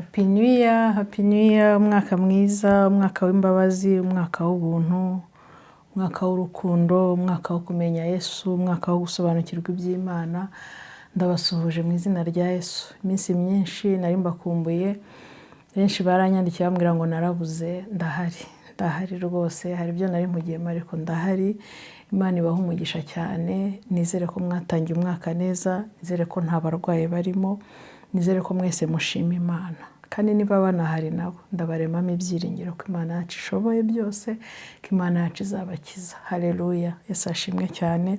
Happy New Year, Happy New Year, umwaka mwiza, umwaka w'imbabazi, umwaka w'ubuntu, umwaka w'urukundo, umwaka wo kumenya Yesu, umwaka wo gusobanukirwa iby'Imana. Ndabasuhuje mu izina rya Yesu. Iminsi myinshi nari mbakumbuye, benshi baranyandikiye bambwira ngo narabuze. Ndahari, ndahari rwose. Hari ibyo nari mpugiyemo ariko ndahari. Imana ibahe umugisha cyane. Nizere ko mwatangiye umwaka neza, nizere ko nta barwayi barimo, nizere ko mwese mushima Imana. Kandi niba banahari nabo, ndabaremamo ibyiringiro ko Imana yacu ishoboye byose, ko Imana yacu izabakiza. Haleluya, Yesu ashimwe cyane.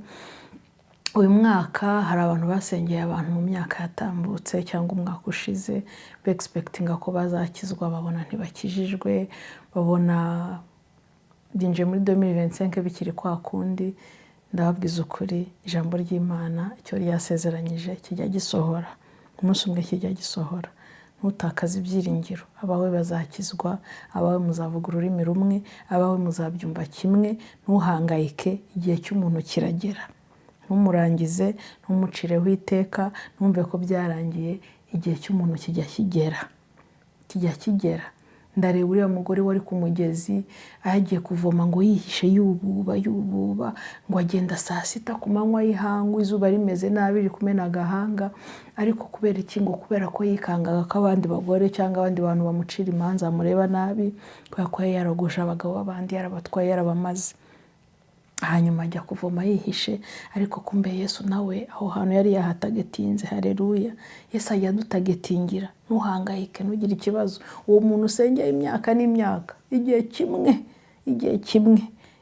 Uyu mwaka hari abantu basengeye abantu mu myaka yatambutse cyangwa umwaka ushize, bexpectinga ko bazakizwa, babona ntibakijijwe, babona byinjiye muri 2025 bikiri kwa kundi. Ndababwiza ukuri, ijambo ry'Imana icyo ryasezeranyije kijya gisohora, umunsi umwe kijya gisohora. Ntutakaze ibyiringiro, abawe bazakizwa, abawe muzavuga ururimi rumwe, abawe muzabyumva kimwe. Ntuhangayike, igihe cy'umuntu kiragera. Ntumurangize, ntumucireho iteka, ntumve ko byarangiye. Igihe cy'umuntu kijya kigera, kijya kigera. Ndareba uriya mugore wari ku mugezi aho agiye kuvoma, ngo yihishe yububa yububa, ngo agenda saa sita ku manywa y'ihangu, izuba rimeze nabi, riri kumena agahanga. Ariko kubera iki? Ngo kubera ko yikangaga ko abandi bagore cyangwa abandi bantu bamucira imanza, bamureba nabi, kubera ko yari yarogoshe abagabo b'abandi, yarabatwaye, yarabamaze. Hanyuma ajya kuvoma yihishe, ariko kumbe Yesu nawe aho hantu yari yahatargetinze. Hareruya, Yesu ajya adutargetingira. Ntuhangayike, ntugire ikibazo. Uwo muntu usengeye imyaka n'imyaka, igihe kimwe, igihe kimwe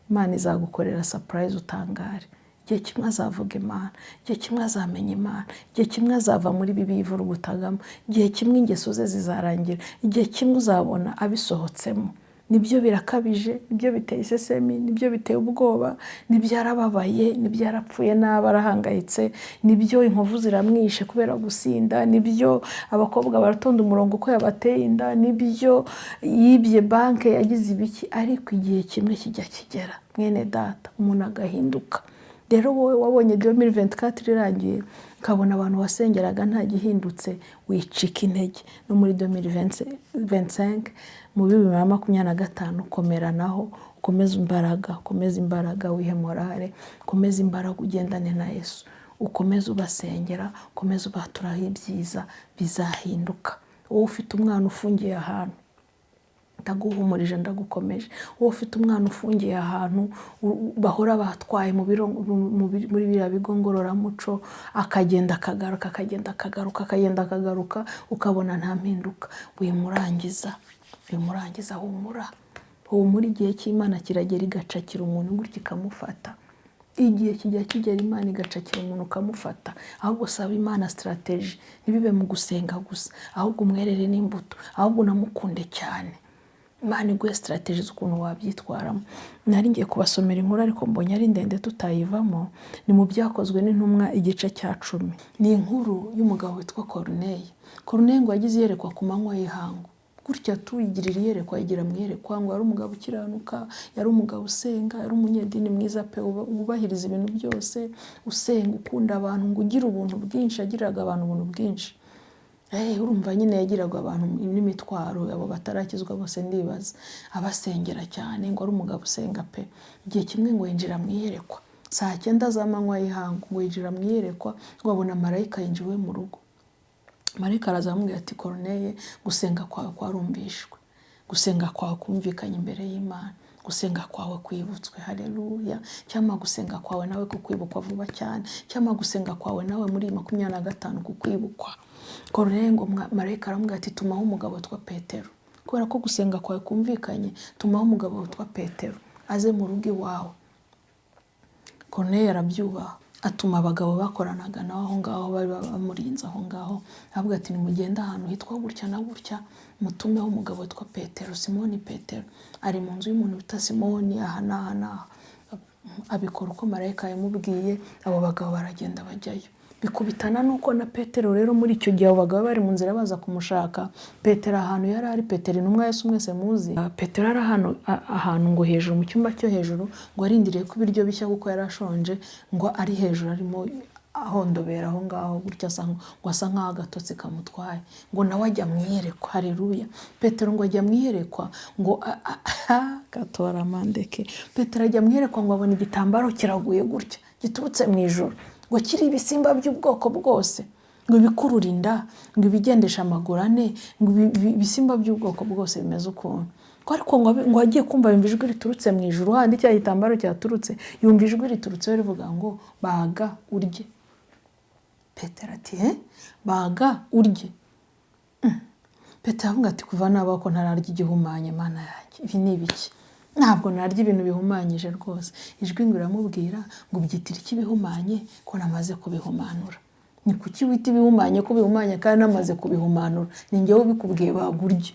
Imana izagukorera surprise utangare. Igihe kimwe azavuga Imana, igihe kimwe azamenya Imana, igihe kimwe azava muri bibi yivurugutagamo, igihe kimwe ingeso ze zizarangira, igihe kimwe uzabona abisohotsemo. Nibyo birakabije, nibyo biteye isesemi, nibyo biteye ubwoba, nibyo arababaye, nibyo yarapfuye nabi, arahangayitse, nibyo inkovu ziramwishe kubera gusinda, nibyo abakobwa baratonda umurongo uko yabateye inda, nibyo yibye banki, yagize ibiki. Ariko igihe kimwe kijya kigera, mwene data, umuntu agahinduka. Rero wowe wabonye 2024 irangiye, ukabona abantu wasengeraga nta gihindutse, wicika intege. No muri 2025, mu 2025, komeranaho, ukomeze imbaraga, ukomeze imbaraga, wihe morale, ukomeze imbaraga, ugendane na Yesu, ukomeze ubasengera, ukomeze ubaturaho ibyiza, bizahinduka. Wowe ufite umwana ufungiye ahantu, ndaguhumurije, ndagukomeje. Wowe ufite umwana ufungiye ahantu bahora batwaye muri biriya bigo ngororamuco, akagenda akagaruka, akagenda akagaruka, akagenda akagaruka, ukabona nta mpinduka, wimurangiza, wimurangiza. Humura, humura, igihe cy'Imana kiragera igacakira umuntu gutya ikamufata. Igihe kijya kigera Imana igacakira umuntu ukamufata. Ahubwo saba Imana strategy, ntibibe mu gusenga gusa, ahubwo umwerere n'imbuto, ahubwo unamukunde cyane. Imana iguhe strategy z'ukuntu wabyitwaramo. Nari ngiye kubasomera inkuru ariko mbonye ari ndende tutayivamo. Ni mu Byakozwe n'Intumwa, igice cya 10. Ni inkuru y'umugabo witwa Koruneye. Koruneye ngo yagize iyerekwa ku manywa y'ihangu gutya, tuyigirira iyerekwa, yigira mu iyerekwa. Ngo yari umugabo ukiranuka, yari umugabo usenga, yari umunyedini mwiza pe, wubahiriza ibintu byose, usenga, ukunda abantu, ngo ugire ubuntu bwinshi, yagiriraga abantu ubuntu bwinshi. Urumva nyine yagiraga abantu n'imitwaro, abo batarakizwa bose ndibaza, abasengera cyane. Ngo ari umugabo usenga pe. Igihe kimwe ngo yinjira mu iyerekwa saa 9 z'amanywa y'ihangu, ngo yinjira mu iyerekwa, ngo abona marayika yinjiye iwe mu rugo. Marayika araza aramubwira ati: "Koruneye, gusenga kwawe kwarumvishwe, gusenga kwawe kumvikanye imbere y'Imana, gusenga kwawe kwibutswe." Hareruya! Cyangwa gusenga kwawe nawe kukwibukwa vuba cyane, cyangwa gusenga kwawe nawe muri 25 kukwibukwa. Koruneye ngo marayika aramubwira ati: "Tumaho umugabo witwa Petero, kubera ko gusenga kwawe kumvikanye, tumaho umugabo witwa Petero aze mu rugo iwawe." Koruneye arabyubaha, atuma abagabo bakoranaga nawe aho ngaho, bari bamurinze aho ngaho, aravuga ati: "Nimugende ahantu hitwa gutya na gutya, mutumeho umugabo witwa Petero, Simoni Petero, ari mu nzu y'umuntu wita Simoni aha n'aha n'aha." Abikora uko marayika yamubwiye. Abo bagabo baragenda bajyayo, bikubitana nuko na Petero rero muri icyo gihe abo bagabo bari mu nzira baza kumushaka, Petero ahantu yari ari, Petero intumwa Yesu mwese muzi, Petero ari ahantu ngo hejuru mu cyumba cyo hejuru, ngo arindiriye ko ibiryo bishya kuko yari ashonje, ngo ari hejuru arimo ahondobera aho ngaho gutya, asa ngo asa nk'aho agatotsi kamutwaye, ngo nawe ajya mu iyerekwa. Hareruya! Petero ngo ajya mu iyerekwa ngo gatora mandeke. Petero ajya mu iyerekwa ngo abona igitambaro kiraguye gutya giturutse mu ijuru, ngo kiri ibisimba by'ubwoko bwose, ngo ibikurura inda, ngo ibigendesha amaguru ane, ngo ibisimba by'ubwoko bwose bimeze ukuntu. Ariko ngo agiye kumva yumva ijwi riturutse mu ijuru, handi cya gitambaro cyaturutse, yumva ijwi riturutseho rivuga ngo baga urye. Petero ati he baga urye. Petero avuga ati kuva nabaho ko ntararya igihumanye, Mana yanjye, ibi ni ibiki? Ntabwo narya ibintu bihumanyije rwose. Ijwi ngo riramubwira ngo ubyitire iki bihumanye ko namaze kubihumanura? Ni kuki wita ibihumanye ko bihumanye kandi namaze kubihumanura? Ni njyewe ubikubwiye, baga urye.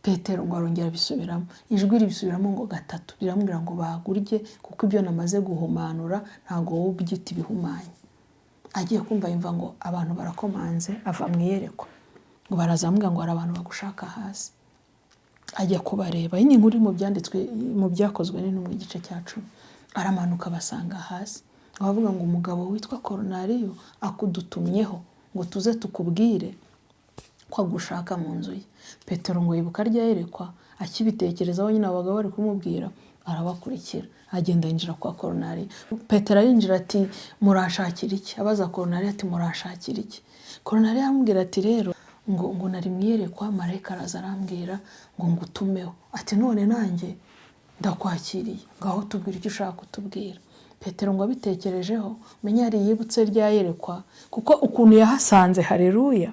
Petero ngo arongera abisubiramo, ijwi ribisubiramo ngo gatatu, riramubwira ngo baga urye kuko ibyo namaze guhumanura ntabwo wowe ubyita ibihumanye. Agiye kumva yumva ngo abantu barakomanze, ava mu iyerekwa, ngo baraza bamubwira ngo hari abantu bagushaka hasi. Ajya kubareba. Iyi ni inkuru iri mu byanditswe mu Byakozwe n'Intumwa igice cya 10. Aramanuka abasanga hasi, bavuga ngo umugabo witwa Koronariyo akudutumyeho ngo tuze tukubwire ko agushaka mu nzu ye. Petero ngo yibuka rya yerekwa, akibitekerezaho nyine abagabo bari kumubwira, arabakurikira, agenda yinjira kwa Koronariyo. Petero arinjira ati murashakira iki? Abaza Koronariyo ati murashakira iki? Koronariyo aramubwira ati rero ngo nari mu iyerekwa, marayika araza arambwira ngo ngutumeho. Ati none nanjye ndakwakiriye, ngaho tubwira icyo ushaka kutubwira. Petero ngo abitekerejeho, menya yari yibutse rya yerekwa, kuko ukuntu yahasanze, hareruya,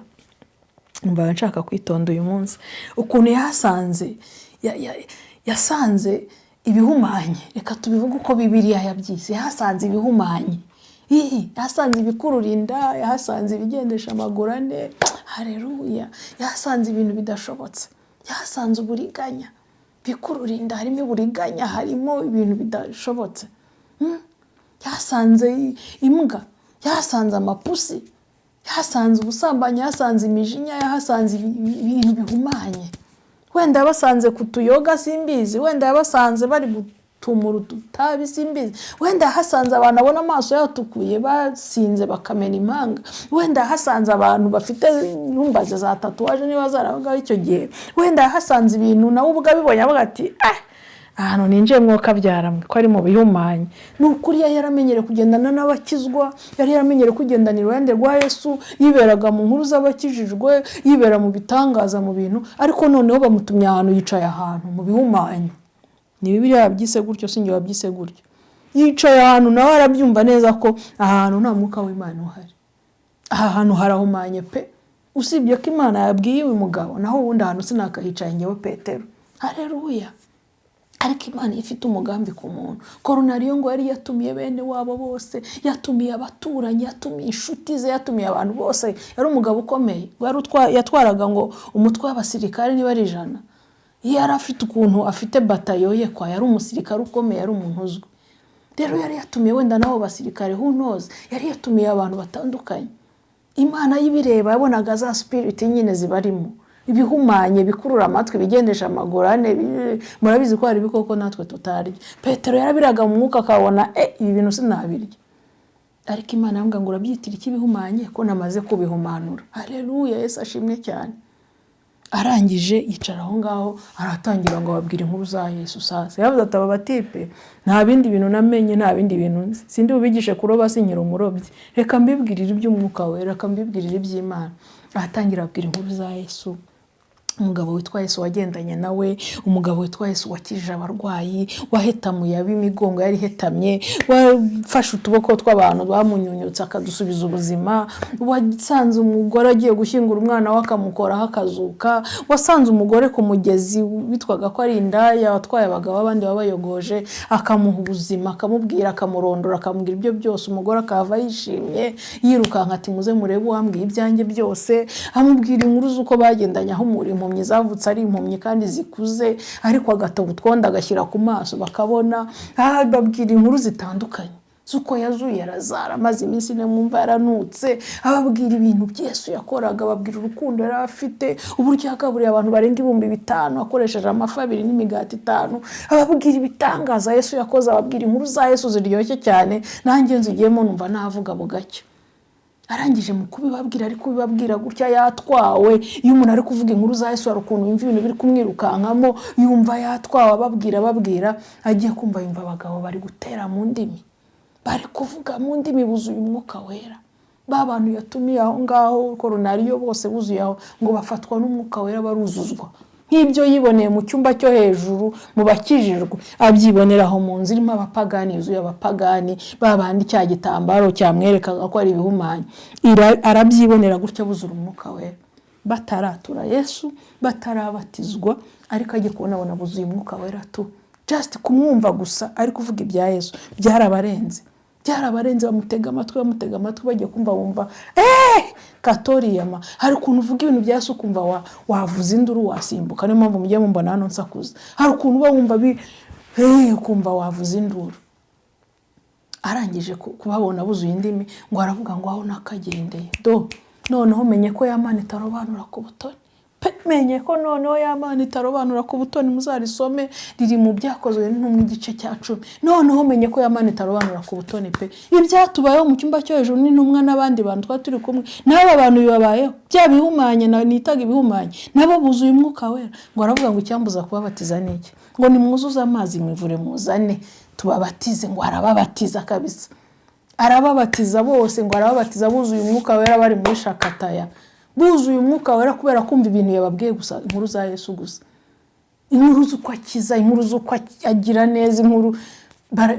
mba nshaka kwitonda uyu munsi, ukuntu yahasanze, yasanze ibihumanye. Reka tubivuge uko Bibiliya yabyise. Yahasanze ibihumanye, yahasanze ibikurura inda, yahasanze ibigendesha amaguru ane, hareruya, yahasanze ibintu bidashobotse, yahasanze uburiganya. Bikurura inda harimo uburiganya, harimo ibintu bidashobotse. Yahasanze imbwa, yahasanze amapusi, yahasanze ubusambanyi, yahasanze imijinya, yahasanze ibintu bihumanye. Wenda yabasanze ku tuyoga, simbizi. Wenda yabasanze bari gutumura udutabi, simbizi. Wenda yahasanze abantu abona amaso yatukuye, basinze bakamena impanga. Wenda yahasanze abantu bafite ntumbaze za tatouage niba zarabagaho icyo gihe. Wenda yahasanze ibintu nawe ubwo abibonye avuga ati ahantu ninjiye mwuka byaramwe ko ari mu bihumanye. Ni ukuri yari yaramenyereye kugendana n'abakizwa, yari yaramenyereye kugendana iruhande rwa Yesu, yiberaga mu nkuru z'abakijijwe, yibera mu bitangaza, mu bintu. Ariko noneho bamutumye ahantu, yicaye ahantu mu bihumanye. Ni Bibiliya yabyise gutyo, si njye wabyise gutyo. Yicaye ahantu nawe arabyumva neza ko aha hantu nta mwuka w'Imana uhari, aha hantu harahumanye pe, usibye ko Imana yabwiye uyu mugabo, naho ubundi ahantu sinakahicaye njyewe Petero. Hareruya! Ariko Imana ifite umugambi ku muntu. Koronariyo ngo yari yatumiye bene wabo bose, yatumiye abaturanyi, yatumiye inshuti ze, yatumiye abantu bose. Yari umugabo ukomeye, yatwaraga ngo umutwe w'abasirikare niba ari 100. Iyo yari afite ukuntu afite batayo ye kwa, yari umusirikare ukomeye, yari umuntu uzwi. Rero yari yatumiye wenda n'abo basirikare, who knows, yari yatumiye abantu batandukanye. Imana y'ibireba yabonaga za spirit nyine zibarimo, ibihumanye, bikurura amatwi, bigendesha amaguru ane. Murabizi ko hari ibikoko natwe tutarya. Petero yarabiraga mu mwuka akabona ibi bintu sinabirya. Ariko Imana yambwira ngo urabyitira iki bihumanye ko namaze kubihumanura? Hareruya, Yesu ashimwe cyane. Arangije yicara aho ngaho, aratangira ngo ababwire inkuru za Yesu. Sasa yavuze ati aba batipe nta bindi bintu namenye, nta bindi bintu nzi, sindi bubigishe kuroba, sinyira umurobyi, reka mbibwirire iby'umwuka we, reka mbibwirire iby'Imana. Aratangira ababwira inkuru za Yesu, umugabo witwa Yesu wagendanye nawe, umugabo witwa Yesu wakijije abarwayi, wahetamuye ab'imigongo yari ihetamye, wafashe utuboko tw'abantu bamunyunyutse akadusubiza ubuzima, wasanze umugore agiye gushyingura umwana we akamukoraho akazuka, wasanze umugore ku mugezi witwaga ko ari indaya watwaye abagabo abandi babayogoje akamuha ubuzima, akamubwira, akamurondora, akamubwira ibyo byose, umugore akahava yishimye yirukanka ati muze murebe uwambwiye ibyanjye byose. Amubwira inkuru z'uko bagendanye ahumura impumyi zavutse ari impumyi kandi zikuze, ariko agatoba utwondo agashyira ku maso bakabona. Babwira inkuru zitandukanye Z'uko yazuye Lazaro, amaze iminsi 4 mwumva yaranutse, ababwira ibintu Yesu yakoraga, ababwira urukundo yari afite, uburyo yagaburiye abantu barenga 5000 akoresheje amafi 2 n'imigati 5, ababwira ibitangaza Yesu yakoze, ababwira inkuru za Yesu ziryoshye cyane, nanjye nzigiyemo numva navuga bugacya. Arangije mu kubibabwira, ari kubibabwira gutya yatwawe. Iyo umuntu ari kuvuga inkuru za Yesu hari ukuntu yumva ibintu biri kumwirukankamo, yumva yatwawe, ababwira ababwira, agiye kumva yumva abagabo bari gutera mu ndimi, bari kuvuga mu ndimi, buzuye umwuka wera. Ba bantu yatumiye aho ngaho Korunariyo bose buzuye aho, ngo bafatwa n'umwuka wera baruzuzwa. Nk'ibyo yiboneye mu cyumba cyo hejuru mu bakijijwe, abyibonera aho mu nzu irimo abapagani, yuzuye abapagani, ba bandi cya gitambaro cyamwerekaga ko ari ibihumanya. Arabyibonera gutya buzura umwuka wera, bataratura Yesu, batarabatizwa, ariko agiye kubona abona buzuye umwuka wera tu. Just kumwumva gusa ari kuvuga ibya Yesu byarabarenze, byarabarenze. Bamutega amatwi, bamutega amatwi, bagiye kumva bumva katoriyama. Hari ukuntu uvuga ibintu bya Yesu ukumva wavuza induru, wasimbuka. Niyo mpamvu mugiye mumbona hano nsakuza. Hari ukuntu uba wumva ukumva wavuza induru. Arangije kubabona buzuye indimi, ngo aravuga ngo aho nakagendeye do, noneho menye ko ya Mana itarobanura ku butoni pe, menye ko noneho ya Mana itarobanura ku butoni. Muzarisome, riri mu Byakozwe n'Intumwa igice cya 10. Noneho menye ko ya Mana itarobanura ku butoni pe. Ibyatubayeho mu cyumba cyo hejuru n'intumwa n'abandi bantu twari turi kumwe n'aba bantu bibabayeho, bya bihumanye nitaga ibihumanye, nabo buzuye umwuka wera. Ngo aravuga ngo icyambuza kubabatiza ni iki? Ngo nimwuzuze amazi mwivure muzane tubabatize. Ngo arababatiza kabisa, arababatiza bose. Ngo arababatiza buzuye umwuka wera, bari muri shakataya, buzuye umwuka wera kubera kumva ibintu yababwiye gusa, inkuru za Yesu gusa, inkuru z'uko akiza, inkuru z'uko agira neza, inkuru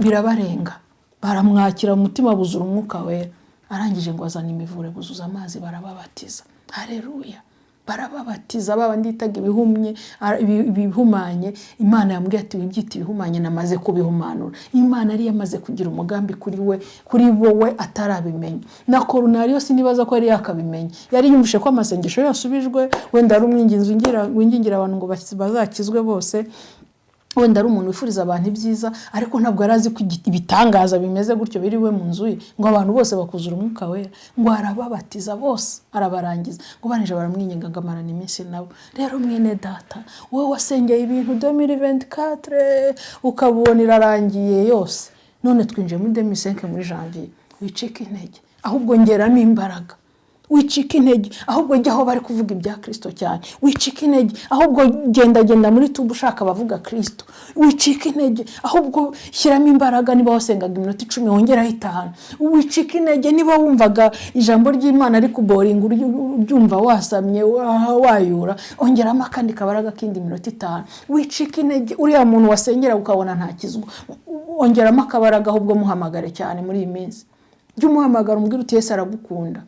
birabarenga, baramwakira mu mutima, buzura umwuka wera. Arangije ngo azana imivure, buzuza amazi, barababatiza. Hareruya! Barababatiza baba nditaga ibihumye, ibihumanye. Imana yambwiye ati wibyita ibihumanye, namaze kubihumanura. Imana yari yamaze kugira umugambi kuri we, kuri wowe atarabimenya. Na Korunariyo sinibaza ko yari yakabimenya, yari yumvishe ko amasengesho yasubijwe, wenda ari umwinginzi wingingira abantu ngo bazakizwe bose, wenda ari umuntu wifuriza abantu ibyiza, ariko ntabwo yari azi ko ibitangaza bimeze gutyo biri we mu nzu ye, ngo abantu bose bakuzura umwuka wera. Ngo arababatiza bose, arabarangiza, ngo barangije baramwinginga ngo amarane iminsi nabo. Rero mwene data, wowe wasengeye ibintu 2024 ukabona irarangiye yose, none twinjiye muri 2025 muri janvier, wicika intege, ahubwo ngeramo imbaraga. Wicika intege, ahubwo jya aho bari kuvuga ibya Kirisito cyane. Wicika intege, ahubwo gendagenda muri tubu ushaka abavuga Kirisito. Wicika intege, ahubwo shyiramo imbaraga. Niba wasengaga iminota 10, wongeraho 5. Wicika intege. Niba wumvaga ijambo ry'Imana ari kuboringa, uryumva wasamye wayura, ongeramo akandi kabaraga k'indi minota 5. Wicika intege. Uriya muntu wasengera ukabona ntakizwa, ongeramo akabaraga, ahubwo muhamagare cyane muri iyi minsi. Jya umuhamagara, umubwire uti Yesu aragukunda,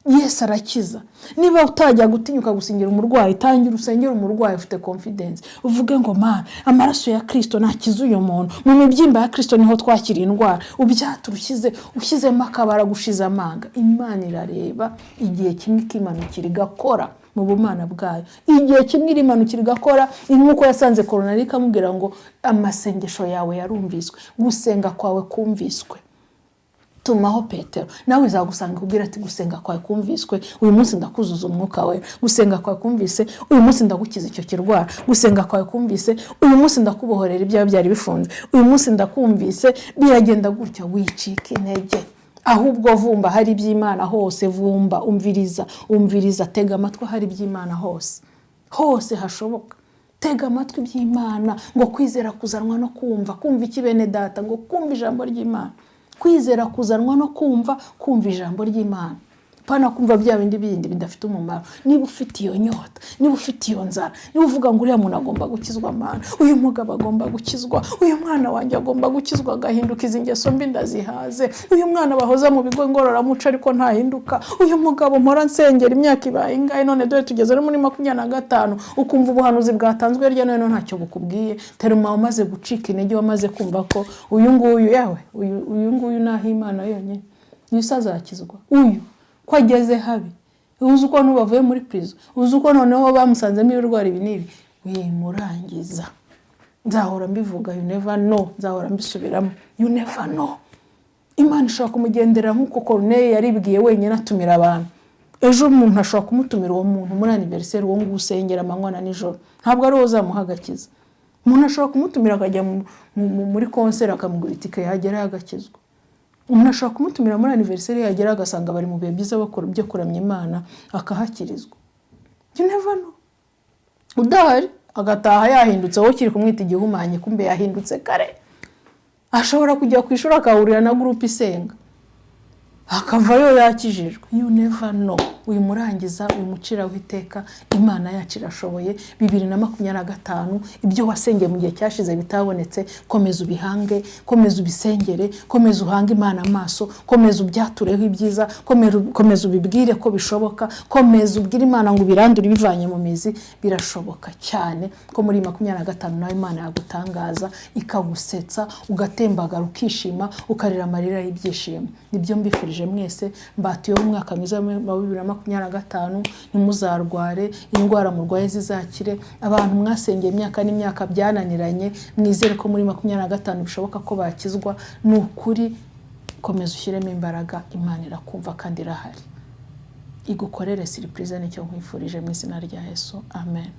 Yesu arakiza. Niba utajya gutinyuka gusengera umurwayi, tangira usengere umurwayi ufite confidence, uvuge ngo Mana, amaraso ya Kirisito ntakiza uyu muntu, mu mibyimba ya Kirisito niho twakira indwara. Ubyatura ushyizemo akabara, gushize amanga. Imana irareba, igihe kimwe ikimanukira igakora mu bumana bwayo. Igihe kimwe irimanukira igakora, nk'uko yasanze Koronari ikamubwira ngo amasengesho yawe yarumviswe, gusenga kwawe kumviswe, tumaho Petero. Nawe izagusanga ikubwira ati gusenga kwawe kumviswe, uyu munsi ndakuzuza umwuka we. Gusenga kwawe kumvise, uyu munsi ndagukiza icyo kirwara. Gusenga kwawe kumvise, uyu munsi ndakubohorera ibyawe byari bifunze. Uyu munsi ndakumvise. Biragenda gutya. Wicika intege, ahubwo vumba hari iby'Imana hose. Vumba, umviriza, umviriza, tega amatwi hari iby'Imana hose, hose hashoboka. Tega amatwi iby'Imana. Ngo kwizera kuzanwa no kumva. Kumva iki, bene data? Ngo kumva ijambo ry'Imana. Kwizera kuzanwa no kumva, kumva ijambo ry'Imana, pana kumva bya bindi bindi bidafite umumaro. Niba ufite iyo nyota, niba ufite iyo nzara, niba uvuga ngo uriya muntu agomba gukizwa, Mana, uyu mugabo agomba gukizwa, uyu mwana wanjye agomba gukizwa agahinduka, izi ngeso mbi ndazihaze, uyu mwana bahoza mu bigo ngororamuco ariko ntahinduka, uyu mugabo mpora nsengera imyaka ibaye ingahe none, dore tugeze no muri 25, ukumva ubuhanuzi bwatanzwe hirya no hino ntacyo bukubwiye, teruma wamaze gucika intege, wamaze kumva ko uyu nguyu yawe, uyu nguyu naho Imana yonyine, uyu se azakizwa, uyu ko ageze habi, uzi uko bavuye muri prison, uzi uko noneho bamusanzemo ibirwara ibi n'ibi, wimurangiza. Nzahora mbivuga, you never know, nzahora mbisubiramo, you never know. Imana ishobora kumugendera nk'uko Koruneli yaribwiye wenyine atumira abantu. Ejo umuntu ashobora kumutumira, uwo muntu muri anniversaire, uwo nguwo usengera amanywa na nijoro, ntabwo ari wowe uzamuha agakiza. Umuntu ashobora kumutumira akajya muri concert, akamugura itike, yagerayo agakizwa. Umuntu ashobora kumutumira muri anniversaire, yagera agasanga bari mu bihe byiza bakora byo kuramya Imana, akahakirizwa. You never know. Udahari agataha yahindutse, wowe ukiri kumwita igihumanye, kumbe yahindutse kare. Ashobora kujya ku ishuri akahurira na groupe isenga, akavayo yakijijwe. You never know. Wimurangiza, wimuciraho iteka. Imana yacu irashoboye. 2025, ibyo wasengeye mu gihe cyashize bitabonetse, komeza ubihange, komeza ubisengere, komeza uhange Imana amaso, komeza ubyatureho ibyiza, komeza ubibwire ko bishoboka, komeza ubwire Imana ngo ubirandure ibivanye mu mizi. Birashoboka cyane ko muri 25 nawe Imana yagutangaza, ikagusetsa, ugatembagara, ukishima, ukarira amarira y'ibyishimo. Nibyo mbifurije mwese. Mbatuyeho umwaka mwiza wa 2025. Ntimuzarware indwara murwaye, zizakire. Abantu mwasengeye imyaka n'imyaka byananiranye, mwizere ko muri 25 bishoboka ko bakizwa. Ni ukuri, komeza ushyiremo imbaraga, Imana irakumva kandi irahari, igukorere surprise. Nicyo nkwifurije mu izina rya Yesu, amen.